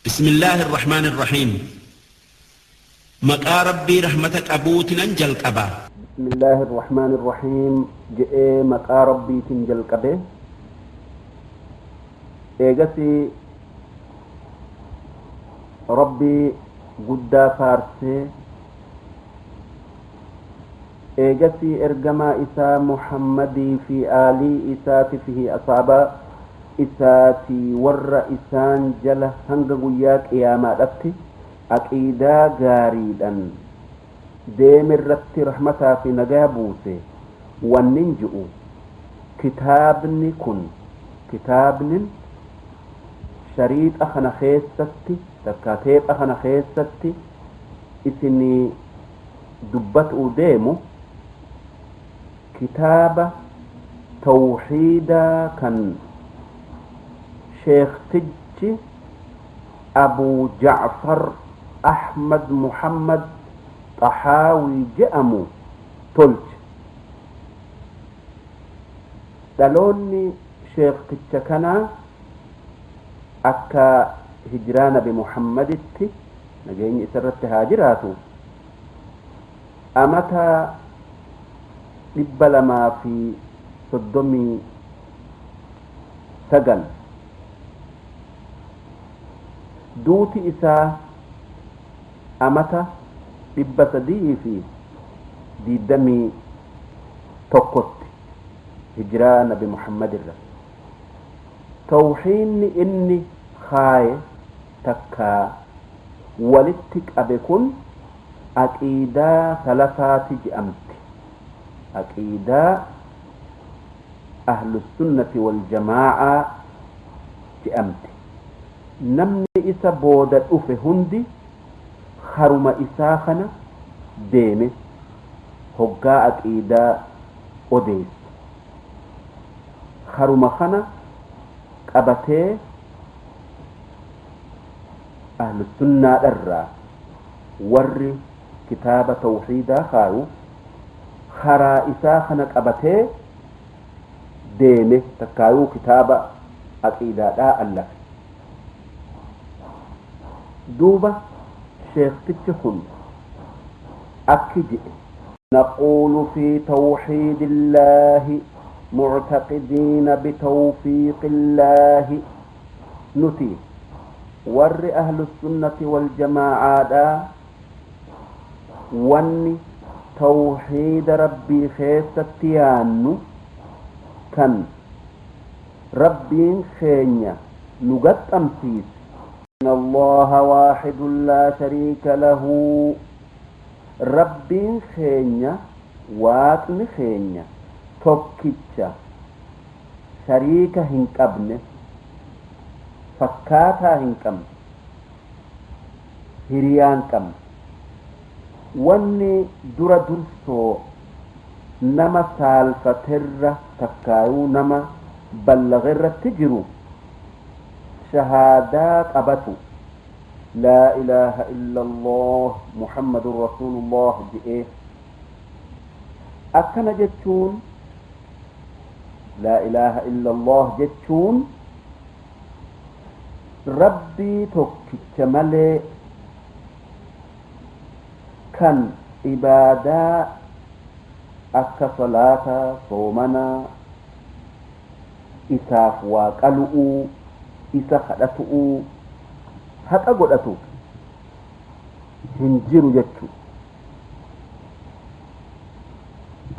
بسم الله الرحمن الرحيم. مقا ربي رحمتك أبوتنا جلقبا. بسم الله الرحمن الرحيم. جئ مقا ربي تنجلقبه إيجاسي ربي قدا فارسي إيجاسي إرجما إسا محمدي في آلي إساتي فيه أصابا إساتي ور إسان جل هنغ قياما دفتي أكيدا غاريدا ديم الرت رحمتا في نجابوسي والننجؤ كتابني كن كتابن شريط أخنا خيستي تكاتيب أخنا خيستي إسني دبت أديمو كتابة توحيدا كان شيخ تجي أبو جعفر أحمد محمد طحاوي جأمو تلج دلوني شيخ تجكنا أكا هجران بمحمد التي نجيني إسرت هاجراتو أمتى لبلما في صدمي سجن دوتي إسا أمتى لبسدي في دي دمي تقط هجران بمحمد الرسول توحين إني خاي تكا ولتك أبكن أكيدا ثلاثات جأمت أكيدا أهل السنة والجماعة جأمت نمني إسا بودة أفه هندي خرم إساخنا ديمي هقا أكيدا أديس خرم خنا قبتي أهل السنة الرا ور كتاب توحيدا خارو خرا إساخنا قبتي ديمي تكايو كتاب أكيدا لا ألف دوبة شيخ تتخن أكيد نقول في توحيد الله معتقدين بتوفيق الله نتي ور أهل السنة والجماعة دا وني توحيد ربي خيستيانو كان ربي خينيا نقط أمسيس إن الله واحد لا شريك له ربي خينيا واقن خينيا توكيتشا شريك هنكبن فكاتا هنكم هريان كم واني درا درسو نما سالفتر تكايو نما بلغر تجرو شهادات أبتو لا إله إلا الله محمد رسول الله جئه أكن جتون لا إله إلا الله جتون ربي توكتمالي كان عبادة أكا صلاة صومنا إساف وقلؤ إسا خدتؤ حقا قدتو هنجر جتو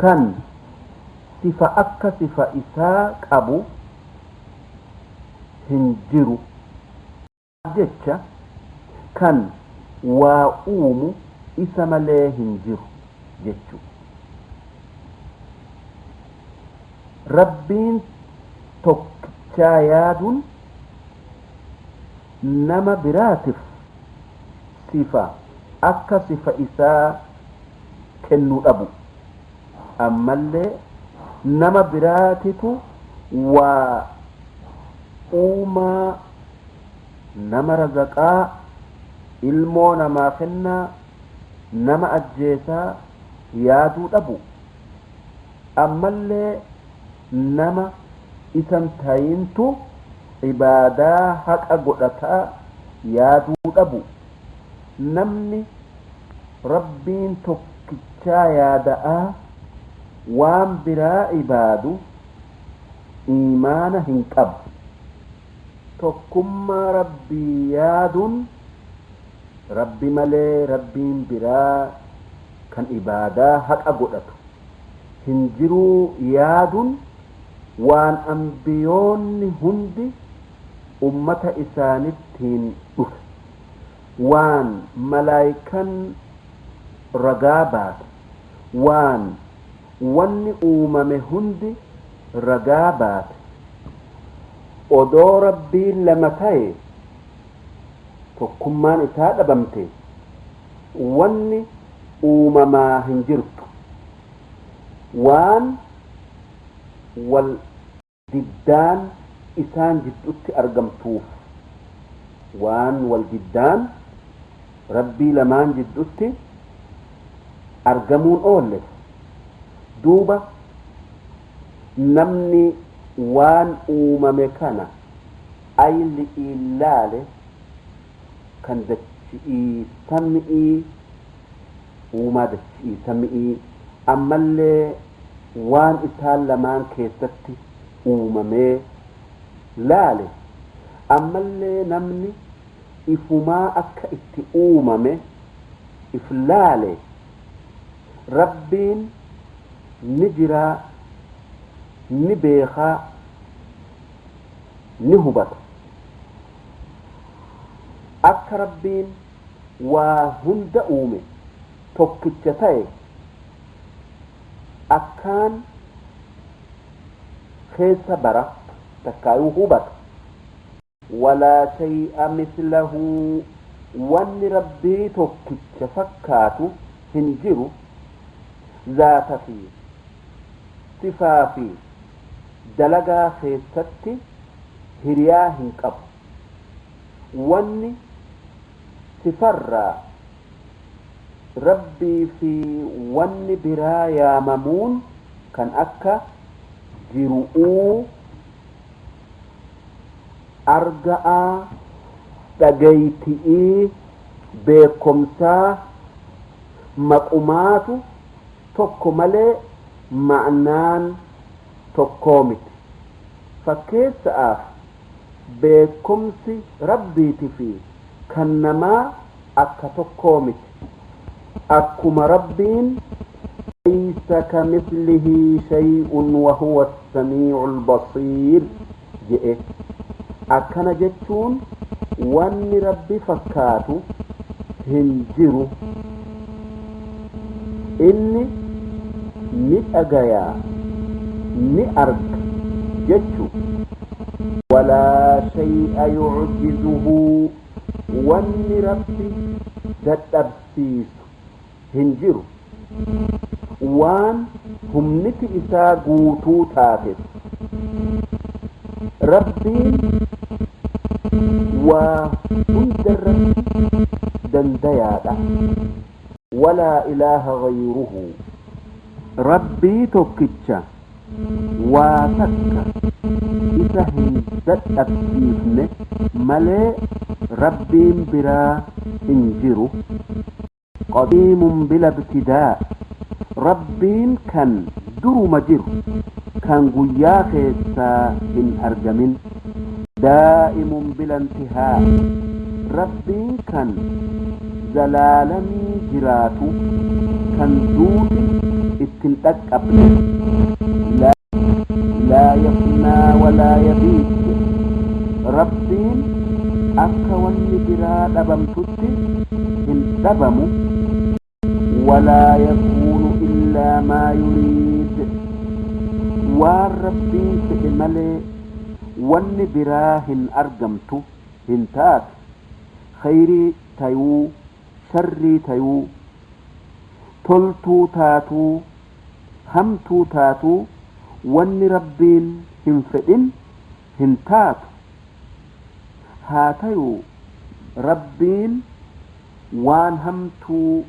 كان صفة أكا صفة إساك أبو هنجر جتشا كان وأومو إسا ملي هنجر جتشو ربين توكتا يادون نما براتف صفة أكا صفة إساء كنو أبو أما اللي نما براتف وأوما نما رزقا إلمو نما خنا نما أجيسا يادو أبو أما اللي نما إسان تاينتو عبادة حق أقودتا Yaaduu dhabu. Namni Rabbiin tokkichaa yaada'aa waan biraa ibaadu iimaana hin qabu. Tokkummaa Rabbii yaaduun Rabbi malee Rabbiin biraa kan ibaadaa haqa godhatu hin jiruu yaaduun waan ambiyoonni hundi ummata isaanittiin dhufe, waan malaayikan ragaa baate, waan wanni uumame hundi ragaa baate. Odoo Rabbiin lama ta'e tokkummaan isaa dhabamte, wanni uumamaa hin jirtu. Waan wal diddaan isaan jiddutti argamtuuf, waan wal diddaan Rabbii lamaan jiddutti argamuun oolle. Duuba namni waan uumame kana ayli ilaale kan dachi'ii sami'ii uumaa dachi'ii sami'ii ammallee waan isaan lamaan keessatti uumamee laale, ammallee namni ifumaa akka itti uumame if laale, Rabbiin ni jiraa, ni beekaa, ni hubata. Akka Rabbiin waa hunda uume tokkicha ta'e akkaan keessa bara takkaayuu hubata. Walaa shay'a mislahu, wanni Rabbii tokkicha fakkaatu hin jiru. Zaata fi sifaa fi dalagaa keessatti hiriyaa hin qabu. Wanni sifarraa Rabbii fi wanni biraa yaamamuun kan akka jiru'uu, arga'aa, dhagayti'ii, beekomsaa maqumaatu tokko malee ma'naan tokkoo miti. Fakkeessa'aaf beekomsi Rabbiiti fi kan namaa akka tokkoo miti. Akkuma Rabbiin laysa kamithlihi shay'un wa huwa as-samii'ul basiir je'e. Akkana jechuun wanni Rabbi fakkaatu hin jiru. Inni ni dhagayaa, ni arga jechu. Walaa shay'a yu'jizuhu, wanni Rabbi dadhabsiisu hin jiru. Waan humniti isaa guutuu taateef Rabbiin waa hundarratti dandayaadha. Walaa ilaaha ghayruhu, Rabbii tokkicha waa takka isa hin dadhabsiifne malee Rabbiin biraa hin jiru. Qadiimun bila ibtidaa, Rabbiin kan duruma jiru, kan guyyaa keessaa hin argamin. Daa'imun bila intihaa, Rabbiin kan zalaalamii jiraatu, kan duuti ittin dhaqqabne. Laa yafnaa walaa yabiid, Rabbiin akka wanni biraa dhabamtutti hin dhabamu. Walaa yakuunu illaa maa yuriid, waan Rabbiin fedhe malee wanni biraa hin argamtu, hin taatu. Khayrii tayuu, sharrii tayuu, toltuu taatuu, hamtuu taatuu, wanni Rabbiin hin fedhin hin taatu. Haa tayuu Rabbiin waan hamtuu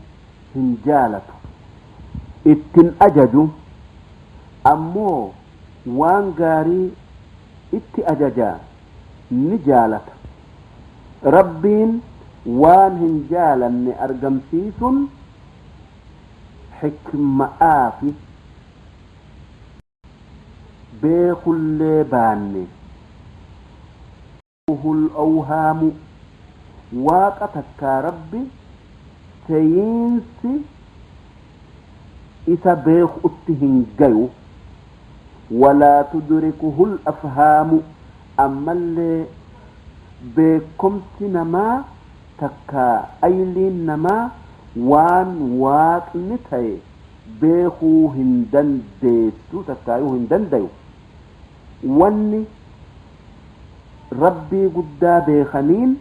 hin jaalatu, ittin ajaju, ammoo waan gaarii itti ajajaa, ni jaalata. Rabbiin waan hin jaalanne argamsiisun xikma'aafi beekullee baanne. Awhaamu waaqa takkaa Rabbi seeyinsi isa beekutti hin gayu. Walaa tudrikuhu l-afhaamu ammallee beekomsi namaa takkaa ayliin namaa waan waaqni ta'e beekuu hin dandeessu takkaayuu hin dandayu. Wanni Rabbii guddaa beekaniin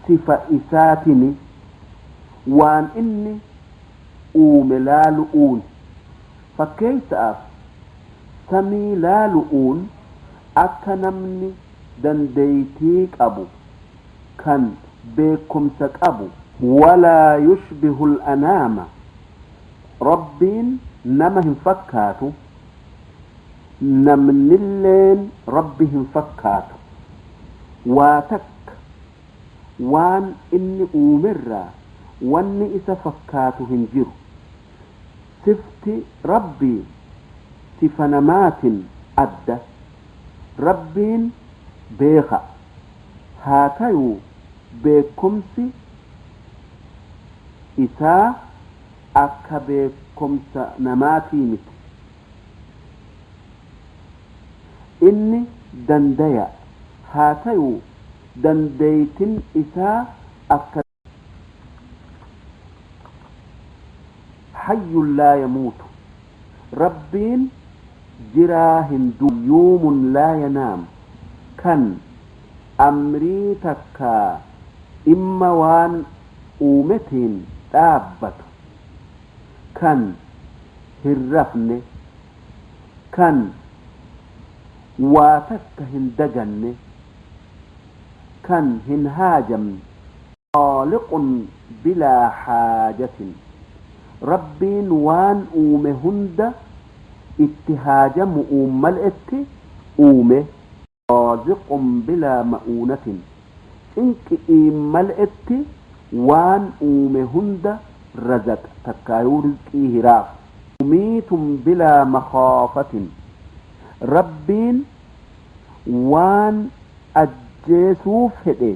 sifa isaatini, waan inni uume laalu'uun. Fakkeessa'aaf samii laalu'uun akka namni dandeeytii qabu kan beekumsa qabu. Walaa yushbihu al-anaama Rabbiin nama hin fakkaatu, namnilleen Rabbi hin fakkaatu. Waa takka waan inni uumerraa wanni isa fakkaatu hin jiru. Sifti Rabbii sifa namaatin adda. Rabbiin beeka, haa tayuu beekkomsi isaa akka beekkomsa namaatii miti. Inni dandaya, haa tayuu dandeeytin isaa akka. Hayyun laa yamuutu Rabbiin jiraa hin du'u. Qayyuumun laa yanaam kan amrii takkaa dhimma waan uumetiin dhaabbatu, kan hin rafne, kan waa takka hin daganne, kan hin haajamne. Khaaliqun bilaa haajatin Rabbiin waan uume hunda itti haajamu'uun male'etti uume. Raaziqun bilaa ma'uunatin cinqi'iin male'etti waan uume hunda razaqa takkaayuu rizqii hiraaf. Mumiitun bilaa makhaafatin Rabbiin waan ajjeesuuf fedhe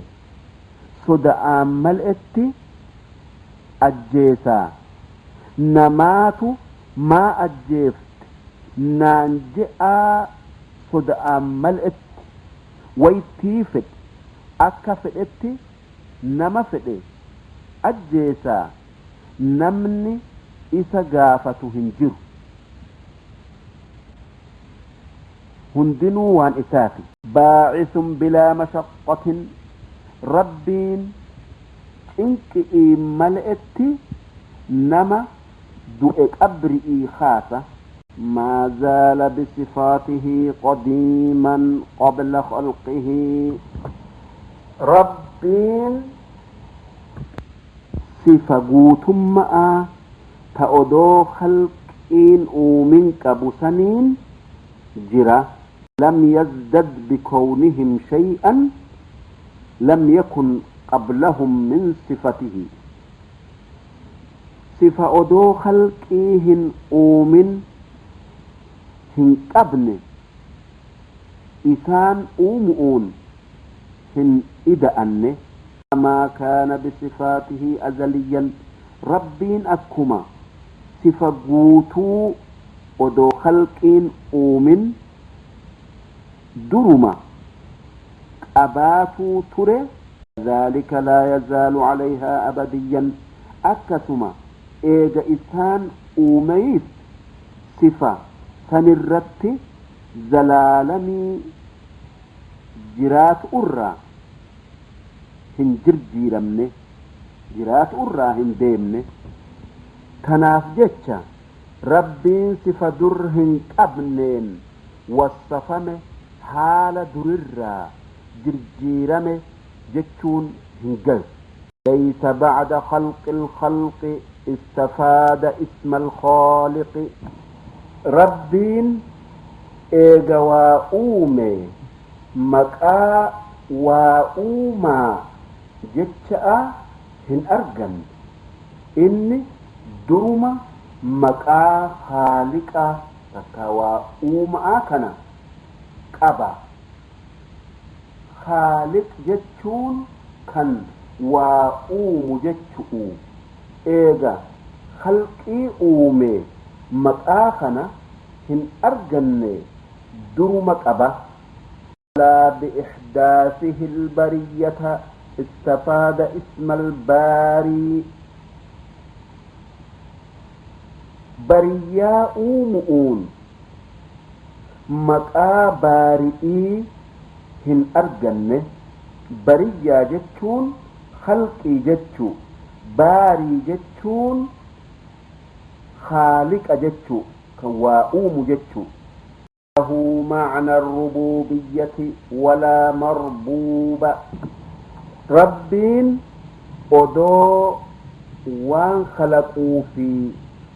soda'aan male'etti ajjeesaa. Namaatu maa ajjeefte naan je'aa soda'aan male'etti waytii fedhe akka fedhetti nama fedhe ajjeesaa, namni isa gaafatu hin jiru. Hundinuu waan isaati. Baa'isun bilaa mashaqqatin Rabbiin cinqi'iin male'etti nama du'e qabri'ii kaasa. Maa zaala bisifaatihi qadiiman qabla khalqihi Rabbiin sifa guutumma'aa ta odoo khalqiin uumin qabu saniin jira. Lam yazdad bikownihim shay'an lam yakun qablahum min sifatihi sifa odoo khalqii hin uumin hin qabne isaan uumu'uun hin ida'anne. Kamaa kaana bisifaatihi azaliyyan Rabbiin akkuma sifa guutuu odoo khalqiin uumin duruma qabaatuu ture. Kadhaalika laa yazaalu calayhaa abadiyyan akkasuma eega isaan uumeeyis sifa sanirratti zalaalamii jiraatu'urraa hin jirjiiramne, jiraatu'urraa hin deemne. Tanaaf jecha Rabbiin sifa dur hin qabneen wassafame haala durirraa jirjiirame jechuun hin gayu. Laysa ba'da khalqil khalqi istafaada ismal khaaliqi. Rabbiin eega waa uume maqaa Waa uumaa jecha'a hin arganne. Inni duruma maqaa haaliqaa takka waa uumaa kana qaba. Haaliq jechuun kan waa uumu jechu'u. Eega khalqii uume maqaa kana hin arganne duruma qaba. لا بإحداثه البرية استفاد اسم الباري. بريا أومؤون مقا بارئي هن أرجنه. بريا جتشون خلقي جتشو، باري جتشون خالق جتشو كواؤوم جتشو. له معنى الربوبية ولا مربوب. ربين أدو وان خلقوا في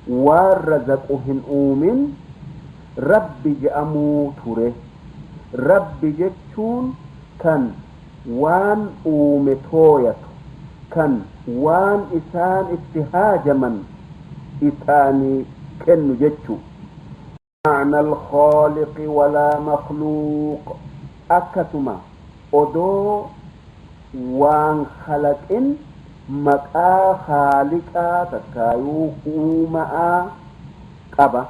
وان رزقوهن أومن رب جأمو تره. رب جتشون كان وان أومتويت كان وان إسان اتهاجما إساني كن جتشو. معنى الخالق ولا مخلوق. أكتما أدو وان خلق مكا خالقا تكايو أوما قبا.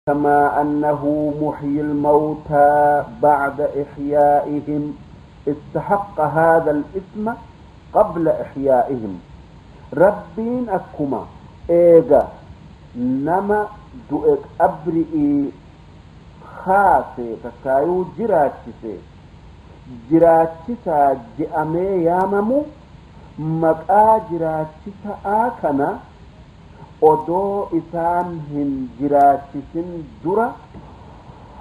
كما أنه محيي الموتى بعد إحيائهم استحق هذا الاسم قبل إحيائهم. ربين أكما إيغا نما du'e qabri'ii kaase takkaayuu jiraachise jiraachisaa je'amee yaamamu maqaa jiraachisaa kana odoo isaan hin jiraachisin dura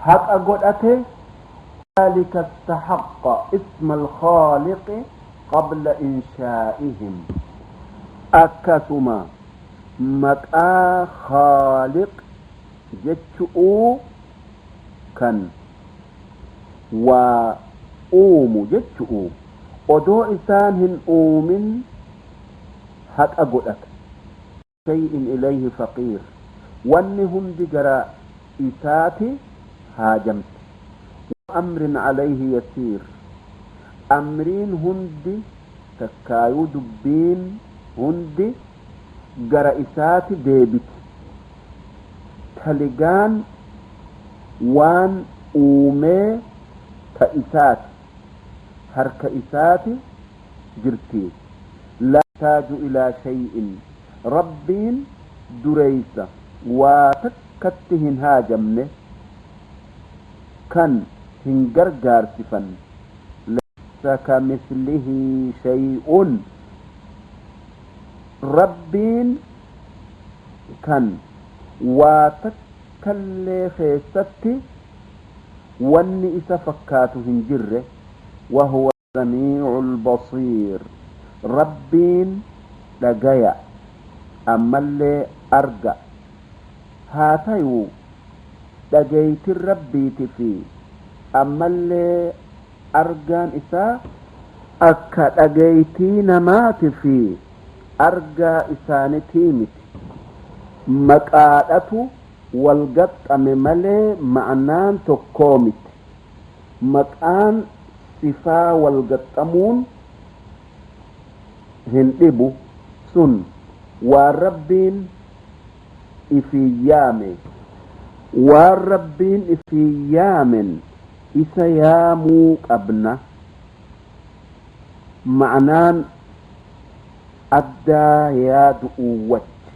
haqa godhate. ذلك استحق اسم الخالق قبل إنشائهم. أكثما مقا خالق جتشؤ كان وأوم جتشؤ odoo isaan hin uumin haqa godhate. شيء إليه فقير. wanni hundi gara isaati haajamte. وأمر عليه يسير. أمرين hundi takkaayuu dubbiin hundi gara isaati deebiti. Taligaan waan uumee ta isaati harka isaati jirti. Laa taaju ilaa shay'in. Rabbiin dureysa waa takkatti hin haajamne kan hin gargaarsifanne. Laysa kamislihi shay'un. Rabbiin kan waa takkallee keessatti wanni isa fakkaatu hin jirre. وهو السميع البصير. ربين dhagaya ammallee arga. Haa tayuu dhagaytin rabbiiti fi ammallee argaan isaa akka dhagaytii namaati fi argaa isaanitii miti. Maqaadhatu wal gaxxame malee ma'anaan tokkoo miti. Maqaan sifaa wal gaxxamuun hin dhibu. Sun waan rabbiin ifii yaame, waan rabbiin ifii yaamen isa yaamuu qabna. Ma'anaan addaa yaadu'uu wajji.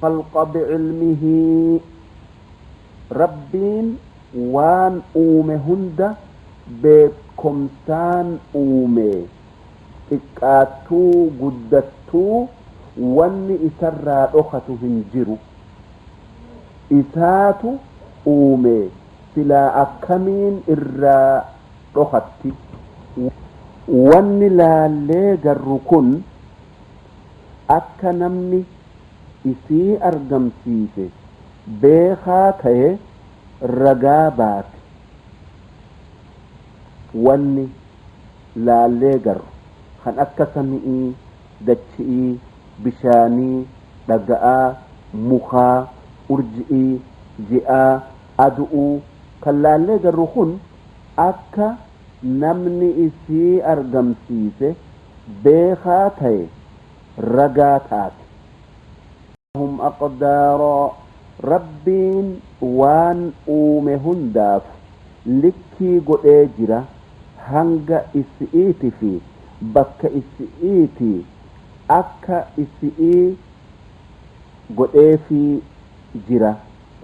Khalqa bi'ilmihi. Rabbiin waan uume hunda beekumsaan uume. Xiqqaattuu guddattuu wanni isarraa dhokatu hin jiru. Isaatu uume silaa akkamiin irraa dhokatti. Wanni laallee garru kun akka namni isii argamsiise beekaa ta'e ragaa baate. Wanni Laallee garru kan akka sami'ii, dachi'ii, bishaanii, dhaga'aa, mukaa, urji'ii, ji'aa, adu'uu kan laallee garru kun akka namni isii argamsiise beekaa ta'e ragaa taate. Hum aqdaaraa, Rabbiin waan uume hundaaf likkii godhee jira, hanga isi'iiti fi bakka isi'iiti akka isi'ii godheefii jira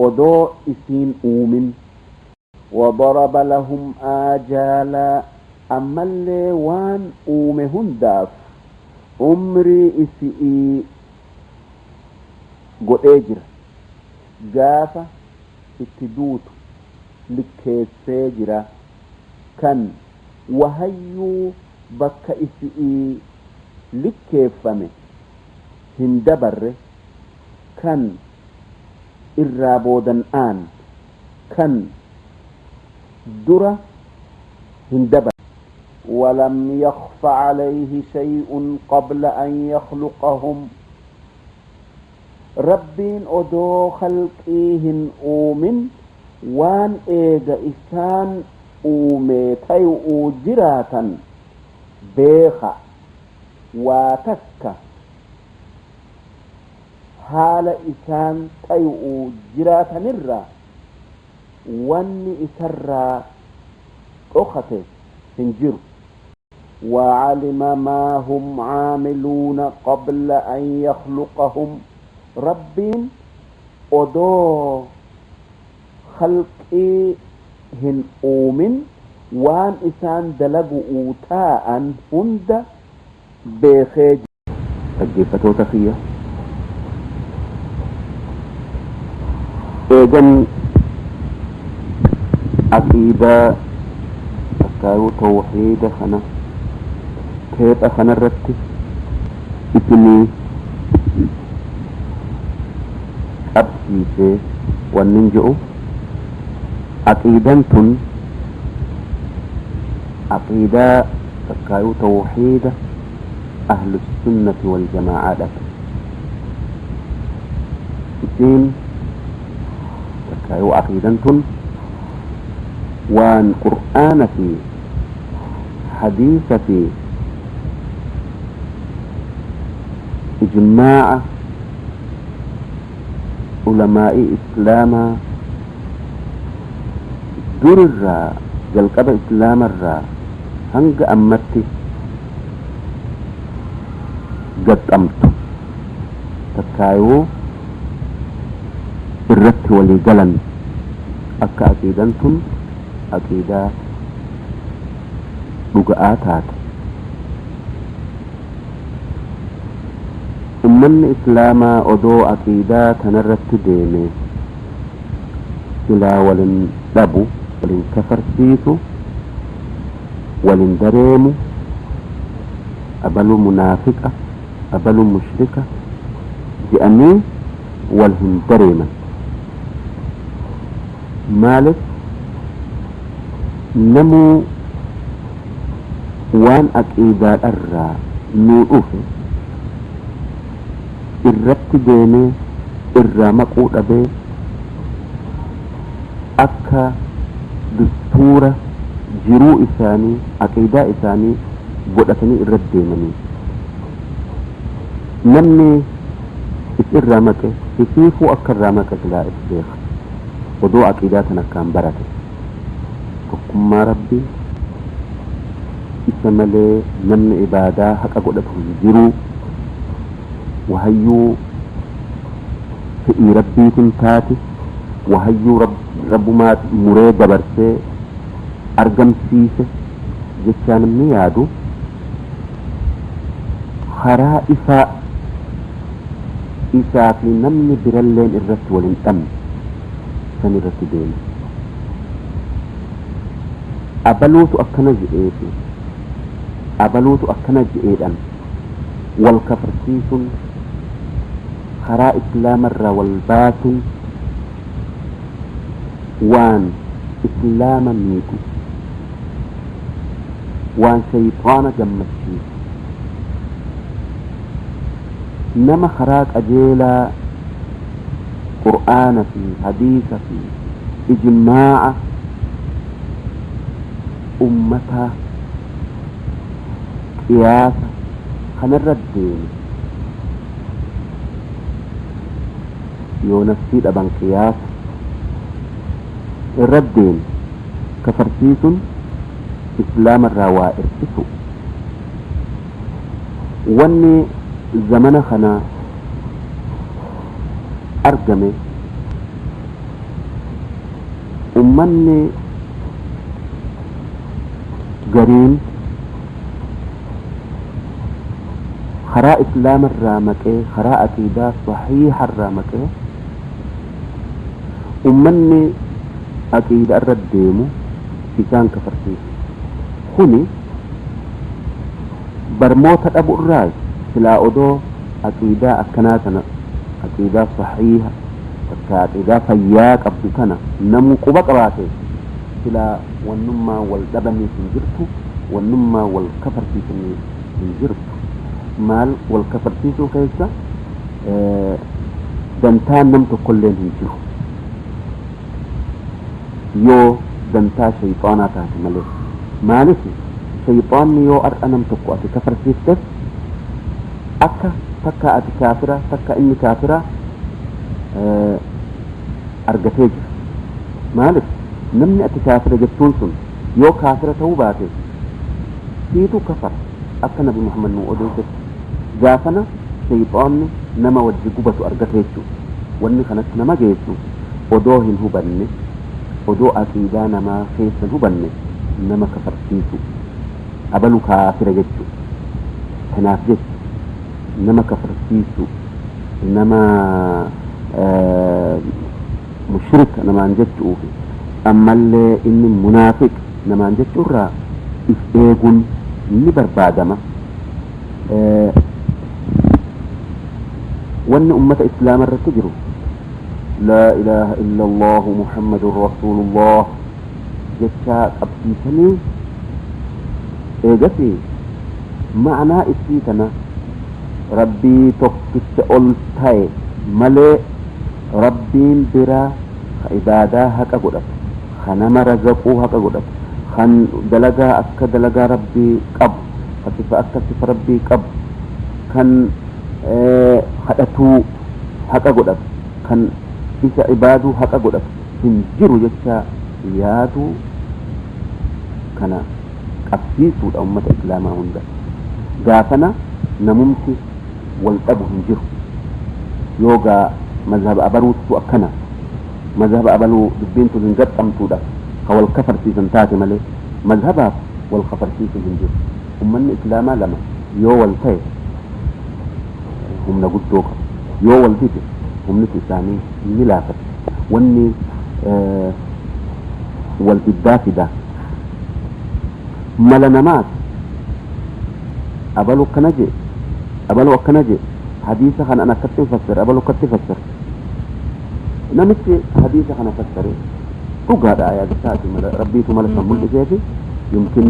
odoo isiin uumin. وضرب لهم آجالا, ammallee waan uume hundaaf umrii isi'ii godhee jira, gaafa itti duutu likkeessee jira, kan wahayyuu bakka isi'ii likkeeffame hin dabarre, kan irraa boodan aan kan dura hin dabarre. ولم يخف عليه شيء قبل أن يخلقهم, Rabbiin odoo khalqii hin uumin waan eega isaan uume tayu'uu jiraatan beeka. Waa takka haala isaan tayu'uu jiraatanirra wanni isarraa dhokate hin jiru. وعلم ما هم عاملون قبل أن يخلقهم, Rabbiin odoo khalqii hin uumin waan isaan dalagu'uu taa'an hunda beekee. Dhaggeeffatoota kiyya, eegan aqiidaa akkaayuu tawxiida kana teepha kanarratti isinii qabsiisee, wannin jedhu aqiidan tun aqiidaa takkaayuu tawxiida ahlusunnati waljamaacaadha. Isiin takkaayuu aqiidan tun waan Qur'aana fi hadiisa fi ijmaaca ulamaa'ii Islaamaa durirraa, jalqaba Islaamarraa hanga ammatti gaxxamtu takkaayuu irratti walii galan, akka aqiidan tun aqiidaa dhuga'aa taate. Ummanni Islaamaa odoo aqiidaa tanarratti deeme silaa walin dhabu, walin kafarsiisu, walin dareemu, abalu munaafiqa, abalu mushrika je'anii wal hin dareeman. Maalif? Namuu waan aqiidaadharraa nuu dhufe irratti deemee irraa maquu dhabee akka dustuura jiruu isaanii, aqiidaa isaanii godhatanii irratti deemanii, namni is irraa maqe isiifuu akka irraa maqe silaa if beeka. Odoo aqiidaa tan akkaan barate, tokkummaa Rabbii, isa malee namni ibaadaa haqa godhatu hin jiru, wahayyuu fedhii Rabbiitin taate, wahayyuu Rabbumaa muree dabarsee argamsiise jechaa namni yaadu, karaa ifaa isaa fi namni biralleen irratti wal hin dhabne san irratti deema. Abaluutu akkana je'eefi abaluutu akkana je'eedhan wal kafarsiisuun, karaa Islaamarraa wal baasuun waan Islaama miidhu. Waan shayxaana gammachiisu. Nama karaa qajeelaa qur'aana fi hadiisa fi ijmaa'a ummataa qiyaasa kanarra deeme yoo nafsii dhaban qiyaasa irra deeme kafarsiisuun islaamarraa waa irkisu. Wanni zamana kana argame ummanni gariin karaa islaamarraa maqee karaa aqiidaa saxiixarraa maqee ummanni aqiida irra deemu isaan kafarsiisu. Kuni barmoota dhabu irraa silaa odoo aqiidaa akkanaa tana aqiidaa saxiiha takka aqiidaa fayyaa qabdu tana namuu quba qabaate silaa wannummaa wal dhabaniif hin jirtu, wannummaa wal kafarsiisaniif hin jirtu. Maal wal kafarsiisuu keessa dantaan nam tokkolleen hin jiru yoo dantaa shayxaanaa taate malee. Maaliif shayxaanni yoo har'a nam tokko ati kafarsiifteef akka takka ati kaafira takka inni kaafira argatee jira. Maaliif namni ati kaafira jettuun sun yoo kaafira ta'uu baate siitu kafara akka Nabi Muhammad nu odeessetti gaafana shayxaanni nama wajji gubatu argate jechuudha. Wanni kanatti nama geessu odoo hin hubanne, odoo aqiidaa namaa keessa hin hubanne nama kafarsiisu abalu kaafira jechuudha. Kanaaf jecha nama kafarsiisu nama mushrika namaan jechuufi ammallee inni munaafiq namaan jechuurraa if eeguun ni barbaadama. Wanni ummata islaama irratti jiru laa ilaaha illa allahu muhammadun rasuulullah jechaa qabsiisanii eegasi ma'anaa isii tana rabbii tokkicha ol ta'e malee rabbiin biraa ka ibaadaa haqa godhatu, ka nama razaquu haqa godhatu, kan dalagaa akka dalagaa rabbii qabu, ka sifa akka sifa rabbii qabu, kan kadhatuu haqa godhatu, kan isa ibaaduu haqa godhatu hin jiru jecha yaaduu kana qabsiisuudha ummata islaamaa hunda. Gaafana namumti wal dhabu hin jiru. Yoogaa mazhaba abaluuttu akkana mazhaba abaluu dubbiin tun hin gaxxamtuudha ka wal kafarsiisan taate malee mazhabaaf wal kafarsiisuun hin jiru. Ummanni islaamaa lama yoo wal ta'e humna guddoo qabu, yoo wal dide humniti isaanii ni laafatti. Wanni wal diddaa fida mala namaas abalu akkana jee abalu akkana jee hadiisa kana an akkatti fassare abalu akkatti fassare. Namichi hadiisa kana fassare dhugaadha ayaata isaati mala rabbiitu mala san mul'iseefi yumkin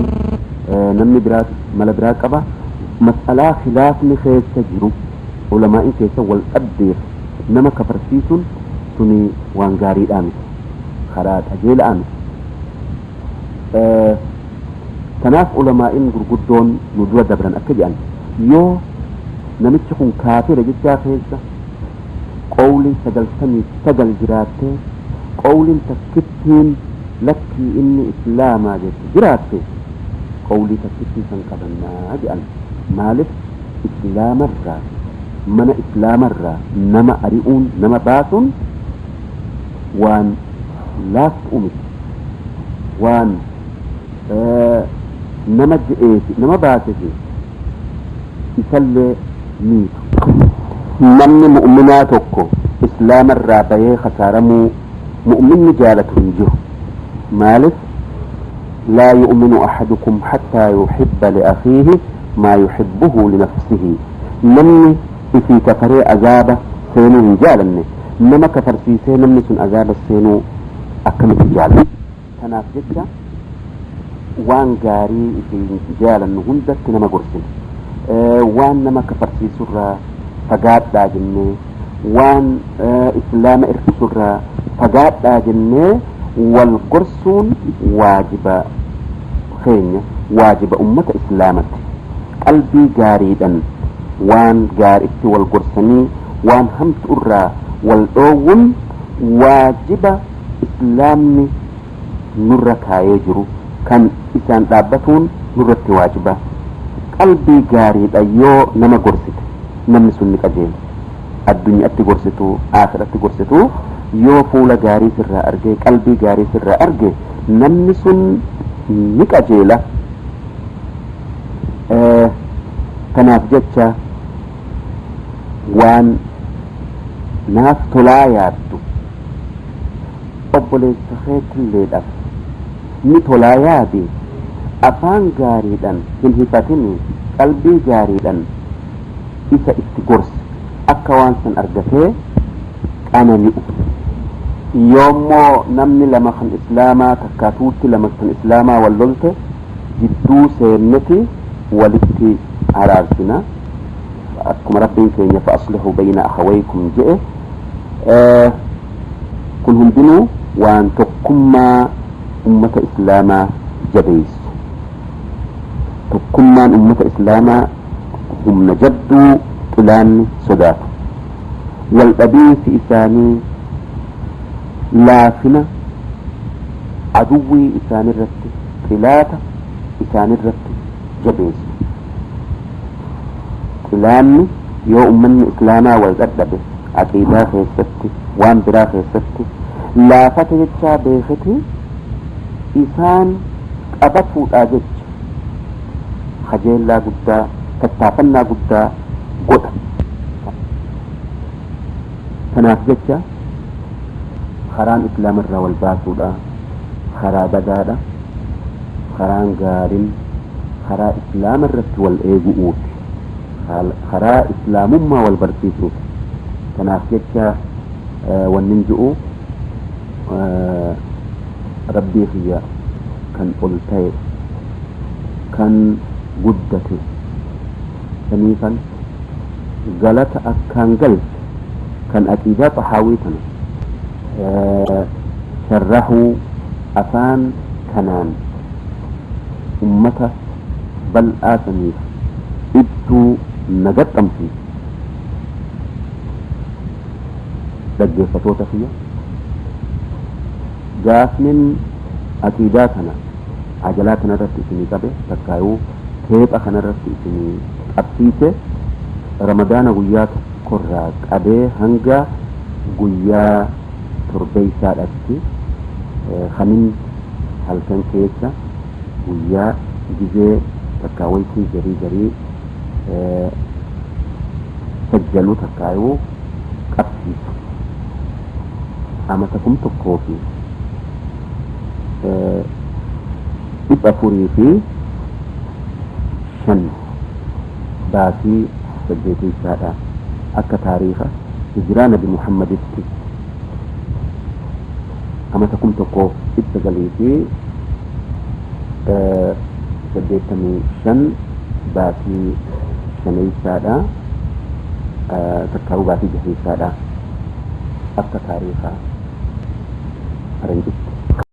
namni biraa mala biraa qaba. Mas'alaa khilaafni keessa jiru ulamaa'in keessa wal dhabdeef nama kafarsiisuun suni waan gaariidhaa miti, karaa qajeelaa miti. Kanaaf ulamaa'in gurguddoon nu dura dabran akka jedhan yoo namichi kun kaafira jechaa keessa qawliin 99 jiraattee qawliin takkittiin lakkii inni islaamaa jettu jiraatte qawlii takkittii san qabannaa jedhan. Maaliif islaamarraa mana islaamarraa nama ari'uun nama baasuun waan laaftu miti, waan nama je'eefi nama baasefi isallee miitu. Namni mu'minaa tokko islaamarraa bahee khasaaramuu mu'minni jaalatu hin jiru. Maaliif laa yu'minu ahadukum hattaa yuhibba liakhiihi maa yuhibbuhu linafsihi. Namni ifii kafaree azaaba seenuu hin jaalanne nama kafarsiisee namni sun azaaba seenuu akkamitti jaalata? Kanaaf jecha Waan gaarii isin jaalannu hundatti nama gorsina. Waan nama kafarsiisurraa fagaadhaa jennee, waan islaama irkisurraa fagaadhaa jennee wal gorsuun waajiba keenya, waajiba ummata islaamatti. Qalbii gaariidhan waan gaariitti wal gorsanii waan hamtu irraa wal dhoowwun waajiba islaamni nurra kaayee jiru, kan isaan dhaabbatuun nurratti waajiba. Qalbii gaariidha yoo nama gorsite namni sun ni qajeela. Addunyaatti gorsitu, aakiratti gorsitu, yoo fuula gaarii sirraa arge, qalbii gaarii sirraa arge, namni sun ni qajeela. Kanaaf jecha waan naaf tolaa yaaddu obboleessa keetilleedhaaf ni tolaa yaadi. Afaan gaariidhaan hin hifatini, qalbii gaariidhaan isa itti gorsi akka waan san argatee qanani'u. Yoommoo namni lama kan islaamaa takkaatuutti lama kan islaamaa wal lolte jidduu seenneti walitti araarsina, akkuma Rabbiin keenya fa aslihuu bayna akhawaykum je'e. Kun hundinuu waan tokkummaa ummata islaamaa jabeessu. Tokkummaan ummata islaamaa humna jabduu xilaanni sodaatu. Wal dhabiinsi isaanii laafina aduwwii isaanirratti, xilaata isaanirratti jabeessu. Xilaanni yoo ummanni islaamaa wal dhadhabe aqiidaa keessatti, waan biraa keessatti laafata jechaa beeketi isaan qabatuudhaa jecha kajeellaa guddaa, tattaafannaa guddaa godha. Kanaaf jecha karaan islaamarraa wal baasuudha karaa badaadha. Karaan gaariin karaa islaama irratti wal eegu'uuti, karaa islaamummaa wal barsiisuuti. Kanaaf jecha wannin ji'u, Rabbii kiyya kan ol ta'e, kan guddate saniifan galata akkaan galche, kan aqiidaa Xahaawii tana sharrahuu afaan kanaan ummata bal'aa saniif ibsuu na gaxxamsiise. Dhaggeeffatoota kiyya, gaafnin aqiidaa tana ajalaa kana irratti isinii qabe, takkaayuu teepha kana irratti isinii qabsiise, Ramadaana guyyaa tokkorraa qabee hanga guyyaa torbeeysaadhatti kanin halkan keessa guyyaa gizee takkaa waytii garii garii sajjalu takkaayuu qabsiisu, amata 1405 baatii 8 akka taariika hijiraa Nabi Muhammaditti amata 1985 baatii 5 takkaa'uu baatii 6 akka taariika faranjitti.